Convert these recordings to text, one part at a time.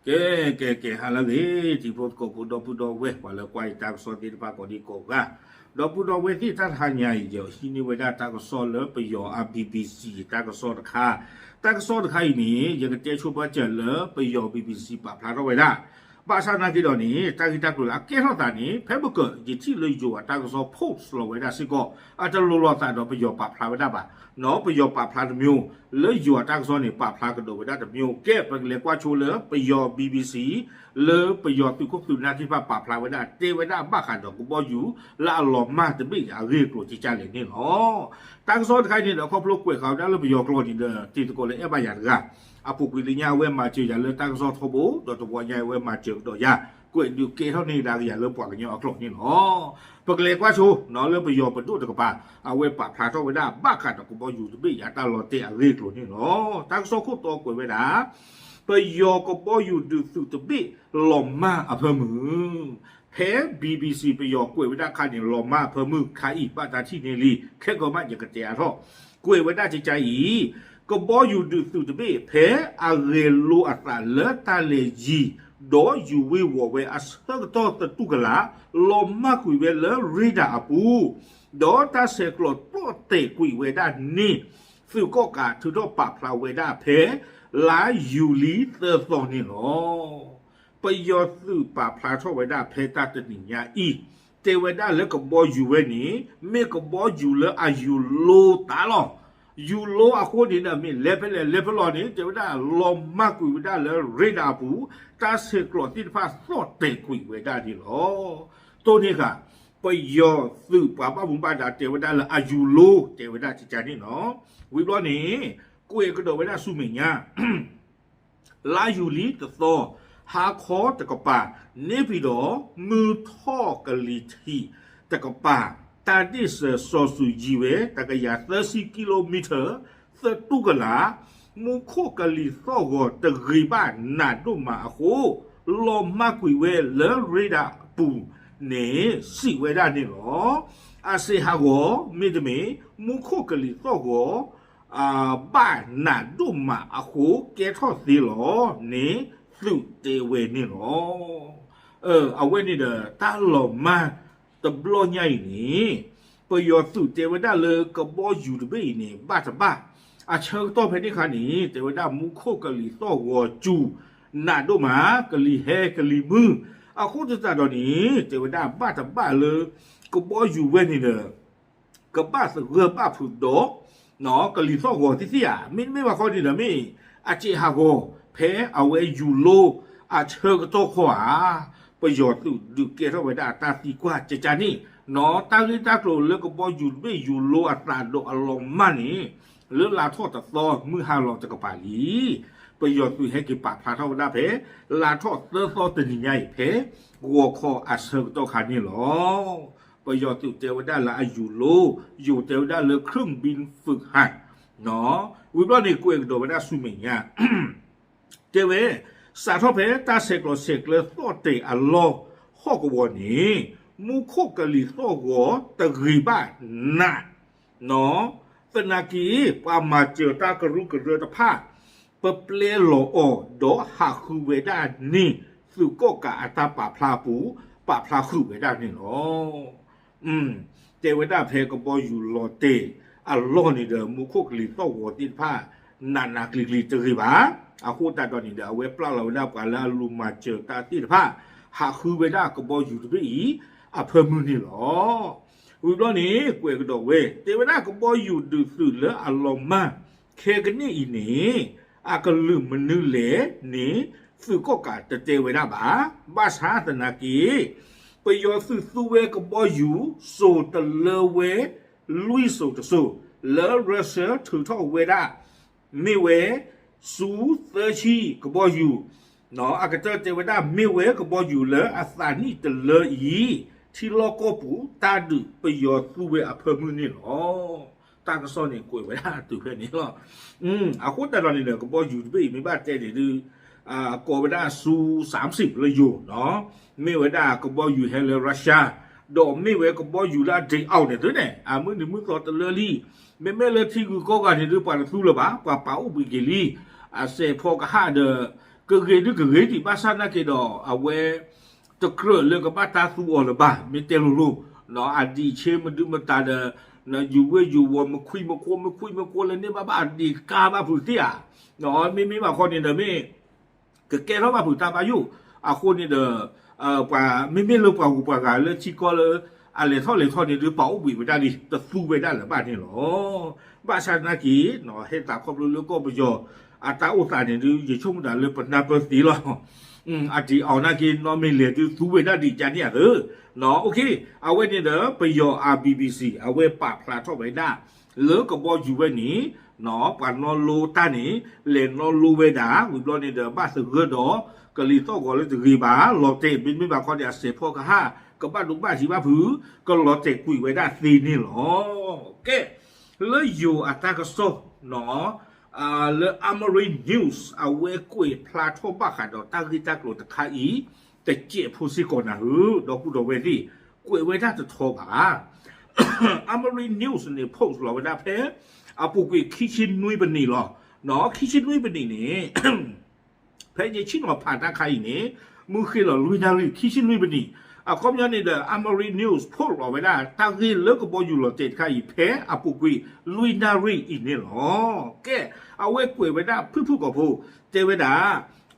ကဲ ကဲ ကဲ ဟါလၢအဂ့ၤ ထံဖိကီၢ်ဖိ ဒီပုၢ်ဒီဝဲၢ် ပှၤလၢကွၢ်ယတၢ်ကစီၣ်သ့ၣ်တဖၣ်ကိးဒံကိးဂၤ, ဒီပုၢ်ဒီဝဲၢ်သ့ၣ် တၢ်တဟါညါအံၤ ယဟံးန့ၢ်ဝဲဒၣ်တၢ်ကစီၣ်လၢပယီၤအ BBC တၢ်ကစီၣ်တခါ, တၢ်ကစီၣ်တခါအံၤန့ၣ် ယကတဲဆိပာ်စၢၤလၢပယီၤ BBC ပာ်ဖျါထီၣ်ဝဲဒၣ် ဘၣ်ဆၣ်သနာ်က့ဒီးန့ၣ် တၢ်ဂ့ၢ်တၢ်ကျိၤလၢအကဲထီၣ်သးန့ၣ် ဖဲမုၢ်ကၢၢ် ယထံၣ်လၢယိၤအတၢ်ကစီၣ် post လီၤဝဲဒၣ်စ့ၢ်ကီး အတလိၤလိာ်သးဒီးပယီၤပာ်ဖျါဝဲဒၣ်ဘၣ်, နီၢ် ပယီၤပာ်ဖျါတမျိုး လၢယိၤအတၢ်ကစီၣ်န့ၣ် ပာ်ဖျါကဒီးဝဲဒၣ်တမျိုး, ကဲပကလဲၤကွၢ်ဆိလၢပယီၤ BBC လၢပယီၤသုးခိၣ်သုးနၢ်သ့ၣ်တဖၣ်ပာ်ဖျါဝဲဒၣ် တဲဝဲဒၣ်ဘၣ်ဃးဒီးကဘီယူၤလၢအလီၤမၢ်တဘ့ၣ်အဂ့ၢ်အကျိၤကကၢ်လဲၣ်န့ၣ်လီၤ. တၢ်ကစီၣ်တခါအံၤန့ၣ်ဒီး ခီဖျိကွဲးဃာ်ဝဲဒၣ်လၢပယီၤကျိာ်န့ၣ်ဒီး တ့ၢ်သကိးလၢအဲၣ်ဘၣ်ယၤတဂၤ, အပူၤကွံာ်လၢညါအဝဲမၤစၢၤယၤလၢတၢ်ကစီၣ်ထီဘိ ဒီးတဝီညါအဝဲမၤစၢၤကဒီးယၤ, ကွဲးဒုးကဲထီၣ်န့ၢ်ဒၣ်ကယၤလၢပှၤကညီအကျိာ်န့ၣ်လီၤ. ပကလဲၤကွၢ်ဆိ နီၢ် လၢပယီၤပဒိၣ်တကပၤ အဝဲပာ်ဖျါထီၣ်ဝဲဒၣ်ဘၣ်ဃးဒီးကဘီယူၤတဘ့ၣ်အတၢ်လီၤတဲာ်အဂ့ၢ်အကျိၤန့ၣ်လီၤ. တၢ်ကစီၣ်ခိၣ်တီကွဲးဝဲဒၣ် ပယီၤကဘီယူၤဒုးသုးတဘ့ၣ်လီၤမၢ်အဖၢမုၢ်, ဖဲ BBC ပယီၤကွဲးဝဲဒၣ်ခါန့ၣ် လီၤမၢ်အဖၢမုၢ်ခါအံၤ ဘၣ်တၢ်ထံၣ်န့ၢ်လံ ခဲကမးယကတဲအါထီၣ်, ကွဲးဝဲဒၣ်ကကၢ်အံၤ ကဘီယူၤဒုးသုးတဘ့ၣ် ဖဲအဂဲၤလိအသးလၢတၢ်လဲၤယံၤ ဒီးယူၤဝ့ၤဝီၤဝဲအဆၢကတီၢ်သတူၢ်ကလာ် လီၤမၢ်ကွံာ်ဝဲလၢ radar အပူၤ, ဒီးတၢ်ဆဲးကျိးသီၣ်တဲာ်ကွံာ်ဝဲဒၣ်န့ၣ် သုးကီၣ်ကးထုးထီၣ်ပာ်ဖျါဝဲဒၣ်ဖဲ လါယူၤလံသၢသီန့ၣ်လီၤ. ပယီၤသုးပာ်ဖျါထီၣ်ဝဲဒၣ်ဖဲတၢ်တနံၤညါအံၤ, တဲဝဲဒၣ်လၢကဘီယူၤဝဲန့ၣ် မ့ၢ်ကဘီယူၤလၢအယူၤလိသးလီၤ. ယူၤလိအဃိန့ၣ်ဒီး မ့ၢ်လဲၤဖဲလဲၣ်လဲၤဖဲလဲၣ်န့ၣ် တဲဝဲဒၣ်လီၤမၢ်ကွံာ်ဝဲဒၣ်လၢ radar အပူၤ, တၢ်ဆဲးကျိးသ့ၣ်တဖၣ်သီၣ်တဲာ်ကွံာ်ဝဲဒၣ်န့ၣ်လီၤ. တိၢ်န့ၢ်ဃာ် ပယီၤသုးပှၤဘၣ်မူဘၣ်ဒါတဲဝဲဒၣ်လၢအယူၤလိ တဲဝဲဒၣ်ကကၢ်န့ၣ်လီၤ. ဝံၤဘျီန့ၣ် ကွဲးကဒီးဝဲဒၣ်ဆူမဲာ်ညါ လါယူၤလံတသီ, ဟါခီတကပၤ, န့ၣ်ဖံးဒီး မုၢ်ထီၣ်ကလံၤထံးတကပၤ, တၢ်ဒ့ၣ်စၢၤစီၤစုၤယံၤဝဲ တကယၤသၢဆံ kilometer သတူၢ်ကလာ်, မူခိၣ်ကလံၤသီၣ်ဂီၤတဂ့ၤဘၣ်နးဒိၣ်မးအဃိ, လီၤမၢ်ကွံာ်ဝဲလၢ radar အပူၤန့ၣ် စံးဝဲဒၣ်န့ၣ်လီၤ. အစ့ဟးဂီၤ မ့တမ့ၢ် မူခိၣ်ကလံၤသီၣ်ဂီၤ ဘၣ်နးဒိၣ်မးအဃိ ကဲထီၣ်သ့လီၤန့ၣ် သုးတဲဝဲန့ၣ်လီၤ. အဝဲန့ၣ်ဒီး တၢ်လီၤမၢ်တဘျီညါအံၤန့ၣ် ပယီၤသုးတဲဝဲဒၣ်လၢကဘီယူၤတဘ့ၣ်အံၤန့ၣ် ဘၣ်တဘၣ်, အဆၢကတီၢ်ဖဲန့ၣ်အခါန့ၣ် တဲဝဲဒၣ်မူခိၣ်ကလံၤသီၣ်ဂီၤစူၤ နးဒိၣ်မး ကလံၤဟဲကလံၤမုၢ်, အဃိသတးဒီးန့ၣ် တဲဝဲဒၣ်ဘၣ်တဘၣ်လၢ ကဘီယူၤဝဲန့ၣ်ဒီး ကဘၣ်သဂၢၢ်ဘၣ်ဖုးဒီး ကလံၤသီၣ်ဂီၤသ့ၣ်သ့ၣ်ဧါ, မ့တမ့ၢ်ဘၣ်ဃီန့ၣ်ဒီး မ့ၢ်အစ့ဟးဂီၤ ဖဲအဝဲယူၤလိအဆၢကတီၢ်ခီဧါ, ပယီၤသုးဒုးကဲထီၣ်ဝဲဒၣ်အတၢ်သံကွၢ်ကကၢ်န့ၣ်, နီၢ် တၢ်ဂ့ၢ်တၢ်ကျိၤလၢကဘီယူၤတဘ့ၣ်ယူၤလိအသးဒီးအလီၤမၢ်န့ၣ် လၢလါထီၣ်တသီ မုၢ်ဟါလီၤတကပၤလံ. ပယီၤသုးဟဲက့ၤပာ်ဖျါထီၣ်ဝဲဒၣ်ဖဲ လါထီၣ်သၢသီတနံၤညါအံၤ ဖဲဂီၤခီအဆၢကတီၢ်ခါန့ၣ်လီၤ. ပယီၤသုးတဲဝဲဒၣ်လၢအယူၤလိ, ယိၤတဲဝဲဒၣ်လၢ เครื่องบินฝึกหัด, နီၢ် ဝံၤဘျီန့ၣ် ကွဲးကဒီးဝဲဒၣ်ဆူမဲာ်ညါ တဲဝဲ စးထီၣ်ဖဲတၢ်ဆဲးကျိးဆဲးကျၢသီၣ်တဲာ်အလီၢ်ဟီၣ်ကဝီၤန့ၣ် မူခိၣ်ကလံၤသီၣ်ဂီၤတဂ့ၤဘၣ်နး, နီၢ် သနာ်က့ ပှၤမၤစၢၤတၢ်ကရူၢ်ကရၢတဖၣ် ပပျဲလီၤအီၤ ဒီးဟးဃုဝဲဒၣ်န့ၣ် သုးကီၣ်ကးအတၢ်ပာ်ဖျါအပူၤ ပာ်ဖျါဃုာ်ဝဲဒၣ်န့ၣ်လီၤ. တဲဝဲဒၣ်ဖဲကဘီယူၤလီၤတဲာ်အလီၢ်န့ၣ်ဒီး မူခိၣ်ကလံၤသီၣ်ဂီၤသ့ၣ်တဖၣ် နးနးကျံၤကျံၤတဂ့ၤဘၣ်. အဃိသတးဒီးန့ၣ်ဒီး အဝဲပျၢ်လီၤဝဲဒၣ်ပှၤလၢအလူၤမၤစၢၤတၢ်သ့ၣ်တဖၣ် ဟးဃုဝဲဒၣ်ကဘီယူၤတဘ့ၣ်အံၤ အဖၢမုၢ်န့ၣ်လီၤ. ဝံၤဘျီန့ၣ် ကွဲးကဒီးဝဲ တဲဝဲဒၣ်ကဘီယူၤဒုးသုးလၢအလီၤမၢ် ခဲကနံၣ်အံၤန့ၣ် အကလုာ်မနုၤလဲၣ်န့ၣ် သုးကီၣ်ကးတတဲဝဲဒၣ်ဘၣ်. ဘၣ်ဆၣ်သနာ်က့ ပယီၤသုးသူဝဲကဘီယူၤ စိၤတလၢဝဲ လွံၢ်စိၤတစိၤ လၢ Russia ထုးထီၣ်ဝဲဒၣ် မ့ၢ်ဝဲ စူသၢဆံကဘီယူၤ, အကတၢၢ်တဲဝဲဒၣ် မ့ၢ်ဝဲကဘီယူၤလၢအသးနံၣ်တလၢအံၤ ထံလီၢ်ကီၢ်ပူၤ တၢ်ဒုးပယီၤသူဝဲအဖၢမုၢ်န့ၣ်လီၤ. တၢ်ကစီၣ်န့ၣ်ကွဲးဝဲဒၣ်တုၤဖဲန့ၣ်လီၤ. အဃိသတးဒီးန့ၣ်ဒီး ကဘီယူၤတဘ့ၣ်အံၤ မ့ၢ်ဘၣ်တဲန့ၣ်ဒုး ကိးဝဲဒၣ်စူစၢမ်စံးလၢယိၤ, မ့ၢ်ဝဲဒၣ်ကဘီယူၤဟဲလၢ Russia ဒီးမ့ၢ်ဝဲကဘီယူၤလၢအဒ့းအီၤန့ၣ်သုန့ၣ် အမုၢ်နံၤမုၢ်သီတလၢလံ. မ့မ့ၢ်လၢထံဂုၤကီၢ်ဂၤန့ၣ်ဒုး ပှၤတသူလၢၤဘၣ်, ပှၤပာ်အိၣ်ဘှံးက့ၤလံ. အစဲးဖီကဟၣ်ဒီး ကဂ့ၤဒုကဂ့ၤဒံး ဘၣ်ဆၣ်နာ်က့ဒီး အဝဲ တကြၢးလၢကဘၣ်တၢ်သူအီၤလၢၤဘၣ် မ့ၢ်တဲလိၤလိၤ, အဒံးဆ့မဒုမတၤဒီး ယူၤဝ့ၢ်ယူၤဝီၤ မခွံမခိ မခွံမခိလၢန့ၢ်ဘၣ်ဘၣ် အဒံးကါဘၣ်ဖုးသ့ၣ်ဧါ, မ့မ့ၢ်ဘၣ်ခီန့ၣ်ဒီးမ့ၢ် ကကဲထီၣ်ဘၣ်ဖုးတၢ်ဘၣ်ယိၣ်, အဃိန့ၣ်ဒီး ပှၤမ့မ့ၢ်လၢပှၤဂုၤပှၤဂၤလၢထံကီၢ်လၢ အလဲၤထီၣ်လဲၤထီၣ်န့ၣ်ဒုး ပာ်အိၣ်ဘှံးဝဲဒၣ်လံ တသူဝဲဒၣ်လၢၤဘၣ်န့ၣ်လီၤ. ဘၣ်ဆၣ်နာ်က့ ဟဲသးခီဖျိလၢကီၢ်ပယီၤ အတၢ်အိၣ်သးန့ၣ်ဒုး ယဆိကမိၣ်တၢ်လၢပနၢ်ပၢၢ်သ့လီၤ. အတံၤအီၤနာ်က့ နီၢ်မ့ၢ်လဲၤဒုးသူဝဲဒၣ်ဒံးကန့ၣ်ဧါသၢ, အဝဲန့ၣ်ဒီး ပယီၤ အ BBC အဝဲပာ်ဖျါထီၣ်ဝဲဒၣ် လၢကဘီယူၤဝဲန့ၣ် ပှၤနီၣ်လိတၢ်န့ၣ် လဲၤနီၣ်လိဝဲဒၣ် ဝံၤဘျီန့ၣ်ဒီး ဘၣ်သဂၢၢ်ဒီး ကလံၤသီၣ်ဂီၤလၢတဂ့ၤဘၣ် လီၤတဲာ် မ့မ့ၢ်ဘၣ်ခီန့ၣ် အစဲးဖီကဟၣ် ကဘၣ်ဒိဘၣ်ထံးဘၣ်ဖုး ကလီၤတဲာ်ကွံာ်ဝဲဒၣ်သ့န့ၣ်လီၤ. ကဲ လၢယိၤအတၢ်ကစီၣ် လၢ Amari News အဝဲကွဲးဖျါထီၣ်ဘၣ်ဃးဒီးတၢ်ဂ့ၢ်တၢ်ကျိၤတခါအံၤ တစဲးဖိစ့ၢ်ကီးနၤဧၢ ဒီပုၢ်ဒီဝဲၢ်သ့ၣ် ကွဲးဝဲဒၣ်တထီဘၣ် Amari News န့ၣ် post လီၤဝဲဒၣ်ဖဲ အပူၤကွံာ်ခံဆံနွံပနံးလီၤ. ခံဆံနွံပနံးန့ၣ် ဖဲယဆ့ၣ်နီၤဖးတၢ်ခါအံၤန့ၣ် မုၢ်ဃ့ၢ်လီၤလွံၢ်နၣ်ရံၣ် ခံဆံနွံပနံး, အခီပညီန့ၣ်ဒီး Amari News post လီၤဝဲဒၣ် တၢ်ဂ့ၢ်လၢကဘီယူၤလီၤတဲာ်တခါအံၤ ဖဲအပူၤကွံာ်လွံၢ်နၣ်ရံၣ်အံၤန့ၣ်လီၤ. ကဲ အဝဲကွဲးဝဲဒၣ်ဖုၣ်ဖုၣ်ကိာ်ဖိ တဲဝဲဒၣ်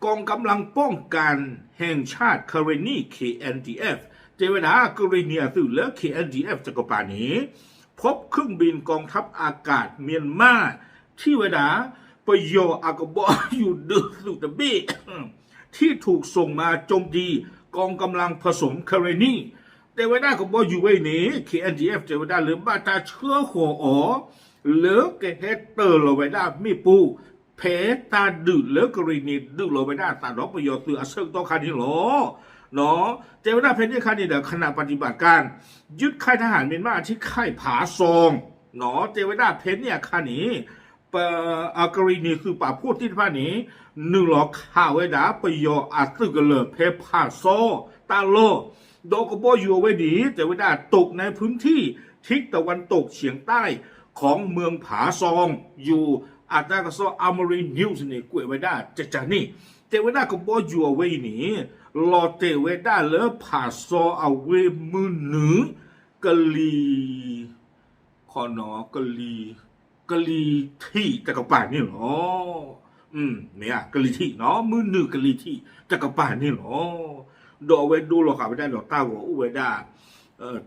กองกำลังป้องกันแห่งชาติ เคเรนี เคเอ็นดีเอฟ တဲဝဲဒၣ် ကရ့ၣ်နံၤအသုးလၢ เคเอ็นดีเอฟ တကပၤန့ၣ် พบเครื่องบินกองทัพอากาศเมียนมา ထံၣ်ဝဲဒၣ် ပယီၤအကဘီယူၤဒုးသုးတဘ့ၣ် ที่ถูกส่งมาโจมตีกองกำลังผสมเคเรนี တဲဝဲဒၣ်ကဘီယူၤဝဲအံၤန့ၣ် เคเอ็นดีเอฟ တဲဝဲဒၣ်လၢဘၣ်တၢ်ဆှၢဃီၤအီၤ လၢကဟဲတၢၤလီၤဝဲဒၣ်မ့ၣ်ပိၢ် ဖဲတၢ်ဒုးလၢကရ့ၣ်နံၤဒုးလီၤဝဲဒၣ်အသးဒီးပယီၤသုးအဆၢကတီၢ်ခါန့ၣ်လီၤ. တဲဝဲဒၣ်ဖဲန့ၣ်အခါန့ၣ်ဒီး ขณะปฏิบัติการยึดค่ายทหารเมียนมาที่ค่ายผาซอง တဲဝဲဒၣ်ဖဲန့ၣ်အခါန့ၣ် ပ အကရ့ၣ်နံၤသုးပာ်ဖှိၣ်သ့ၣ်တဖၣ်န့ၣ် နုာ်လီၤခးဝဲဒၣ် ပယီၤအသုးကလၢၤဖဲဖးစီတၢ်လီၢ်, ဒီးကဘီယူၤအဝဲန့ၣ် တဲဝဲဒၣ် ตกในพื้นที่ทิศตะวันตกเฉียงใต้ของเมืองผาซอง ယိၤအတၢ်ကစီၣ် Amari News န့ၣ် ကွဲးဝဲဒၣ်တကးန့ၣ် တဲဝဲဒၣ်ကဘီယူၤအဝဲအံၤန့ၣ် လီၤတဲာ်ဝဲဒၣ်လၢဖးစီအဝ့ၢ်မုၢ်နုာ် ကလံၤ ခီနီၤ ကလံၤ ကလံၤထံးတကပၤန့ၣ်လီၤ. မ့ၢ်ဧါ ကလံၤထံးနီၤ မုၢ်နုာ်ကလံၤထံးတကပၤန့ၣ်လီၤ. ဒီးအဝဲဒိလီၤဃာ်ဝဲဒၣ်ဒီးတၢ်ဂီၤအိၣ်ဝဲဒၣ်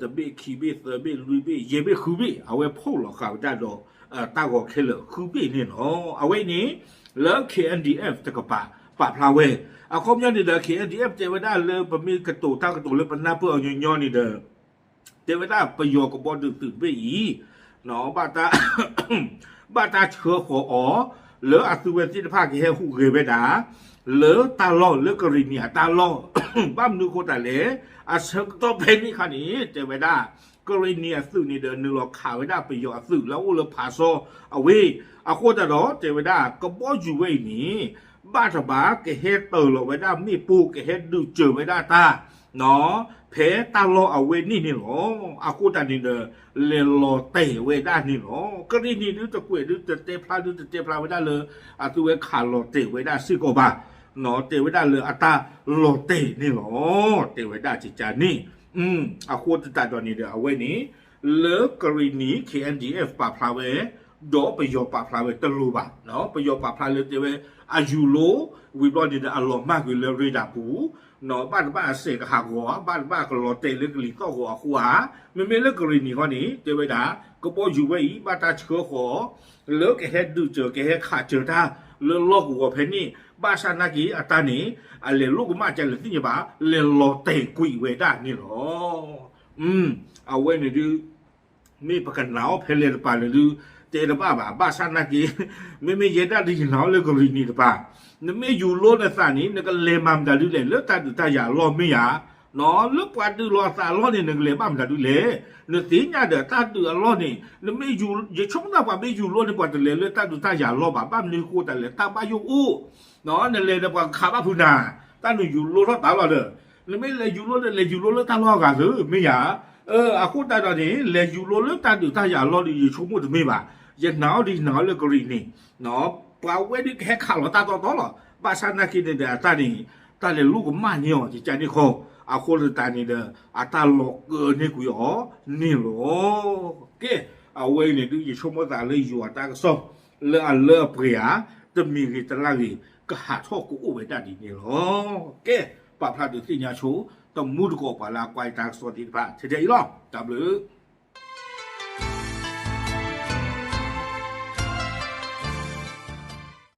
တဘ့ၣ်ခံဘ့ၣ်သၢဘ့ၣ်လွံၢ်ဘ့ၣ်ယဲၢ်ဘ့ၣ်ဃုဘ့ၣ် အဝဲဖီၣ်လီၤဃာ်ဝဲဒၣ်ဒီး တၢ်ဂီၤခဲလၢာ်ဃုဘ့ၣ်န့ၣ်လီၤ. အဝဲန့ၣ် လၢ เคเอ็นดีเอฟ တကပၤ ပာ်ဖျါဝဲ အခီပညီန့ၣ်ဒီး เคเอ็นดีเอฟ တဲဝဲဒၣ်လၢပမ့ၢ်ကတိၤတၢ်ကတိၤလၢပနၢ်ပၢၢ်အီၤညီညီန့ၣ်ဒီး တဲဝဲဒၣ်ပယီၤကဘီဒုးသုးတဘ့ၣ်အံၤ ဘၣ်တၢ်ဆှၢဃီၤအီၤ လၢအသုဝဲသ့ၣ်တဖၣ်ကဟဲဟူးဂဲၤဝဲဒၣ် လၢတၢ်လီၢ်လၢကရ့ၣ်နံၤအတၢ်လီၢ် ဘၣ်မနုၤအဃိတၢ်လဲၣ် အဆၢကတီၢ်ဖဲန့ၣ်အခါန့ၣ် တဲဝဲဒၣ် ကရ့ၣ်နံၤအသုးန့ၣ်ဒီးနုာ်လီၤခးဝဲဒၣ်ပယီၤအသုးလၢအအိၣ်လၢဖးစီအဝ့ၢ် အဃိတၢ်ဒီးတဲဝဲဒၣ် ကဘီယူၤဝဲအံၤန့ၣ် ဘၣ်တဘၣ်ကဟဲတၢၤလီၤဝဲဒၣ်မ့ၣ်ပိၢ် ကဟဲဒုးစၢၤဝဲဒၣ်တၢ် ဖဲတၢ်လီၢ်အဝဲန့ၣ်န့ၣ်လီၤ. အဃိတၢ်န့ၣ်ဒီး လဲၤလီၤတဲာ်ဝဲဒၣ်န့ၣ်လီၤ. ကရ့ၣ်နံၤဒုတကွဲးဒုတတဲဖျါဒုတတဲဖျါဝဲဒၣ်လၢ အသုဝဲခးလီၤတဲာ်ဝဲဒၣ်စ့ၢ်ကီးဘၣ် တဲဝဲဒၣ်လၢအတၢ်လီၤတဲာ်န့ၣ်လီၤ. တဲဝဲဒၣ်ကကန့ၣ် အဃိသတးဒီးန့ၣ်ဒီးအဝဲန့ၣ် လၢကရ့ၣ်နံၤ เคเอ็นดีเอฟ ပာ်ဖျါဝဲ ဒီးပယီၤပာ်ဖျါဝဲတလိၤဘၣ်. ပယီၤပာ်ဖျါလၢတဲဝဲ အယူၤလိ ဝံၤဘျီန့ၣ်ဒီးအလီၤမၢ်ကွံာ်လၢ radar ပူၤ ဘၣ်တဘၣ်အစဲးကဟးဂီၤ ဘၣ်တဘၣ်ကလီၤတဲာ်လၢကလံၤသီၣ်ဂီၤအဃိဧါ. မ့မ့ၢ်လၢကရ့ၣ်နံၤဃီန့ၣ် တဲဝဲဒၣ် ကဘီယူၤဝဲအံၤ ဘၣ်တၢ်ဆှၢဃီၤ လၢကဟဲဒုးစၢၤ ကဟဲခးစၢၤတၢ် လၢလီၢ်ကဝီၤဖဲန့ၣ် ဘၣ်ဆၣ်နာ်က့အတၢ်န့ၣ် အလဲၤလိၣ်ကမၣ်ကလဲၣ်သ့ၣ်ညါဘၣ် လဲၤလီၤတဲာ်ကွံာ်ဝဲဒၣ်န့ၣ်လီၤ. အဝဲန့ၣ်ဒုး မ့ၢ်ပကနာ်အီၤဖဲလဲၣ်တပၤန့ၣ်ဒုး တဲတဘၣ်ဘၣ် ဘၣ်ဆၣ်နာ်က့ မ့မ့ၢ်ယဲဒၣ်ဒ်ယနာ်အီၤလၢကရ့ၣ်နံၤတပၤ နမ့ၢ်ယူၤလိနသးန့ၣ် နကလဲၤမၤမတၤဒုလဲၣ် လၢတၢ်ဒုးတၢ်ယၤအလီၢ်မ့ၢ်ဧါ. လၢပှၤဒုးလီၤအသးအလီၢ်န့ၣ် နကလဲၤဘၣ်မတၤဒုလဲၣ်. နသ့ၣ်ညါဒီးတၢ်ဒုးအလီၢ်န့ၣ် နမ့ၢ်ယူၤ ယဆိကမိၣ်ပှၤမ့ၢ်ယူၤလိန့ၣ် ပှၤတလဲၤလၢတၢ်ဒုးတၢ်ယၤအလီၢ်ဘၣ် ဘၣ်မနုၤဃိတၢ်လဲၣ် တၢ်ဘၣ်ယိၣ်အိၣ် နလဲၤဒီးပှၤကခးဘၣ်ဖုးနၤ တၢ်နယူၤလိထီၣ်တၢ်လီၤဒီး နမ့ၢ်လဲၤယူၤလိဒီး လဲၤယူၤလိလၢတၢ်လီၢ်အဂၤသ့မ့ၢ်ဧါ. အဃိတၢ်ဒီးန့ၣ် လဲၤယူၤလိလၢတၢ်ဒုးတၢ်ယၤအလီၢ်ဒီး ယဆိကမိၣ်တမ့ၢ်ဘၣ်. ယနာ်အီၤဒ်ယနာ်အီၤလၢကရ့ၣ်နံၤ ပှၤဝဲဒုးကဟဲခးလီၤတၢ်တီတီလီၤ. ဘၣ်ဆၣ်နာ်က့န့ၣ်ဒီး အတၢ်န့ၣ် တၢ်လဲၤလိၣ်ကမၣ်န့ၢ်အီၤ ကကန့ၣ်ခီ, အဃိသတးန့ၣ်ဒီး အတၢ်လီၤကၢန့ၢ်ကွံာ်အီၤန့ၣ်လီၤ. ကဲ, အဝဲအံၤန့ၣ်ဒုး ယဆိကမိၣ်သးလၢယွၤတၢ်ကစီၣ် လၢအလၢအပှဲၤဧါ, တမံၤဂ့ၤတလၢ်ဂ့ၤ ကဟးထီၣ်ကအိၣ်ဝဲဒၣ်ဒ်န့ၣ်လီၤ. ကဲ, ပာ်ဖျါဒုးသ့ၣ်ညါဆိ တမူတကိးပှၤလၢအကွၢ်ယတၢ်ကစီၣ်သ့ၣ်တဖၣ် ထဲထဲအံၤလီၤ. တၢ်ဘျုး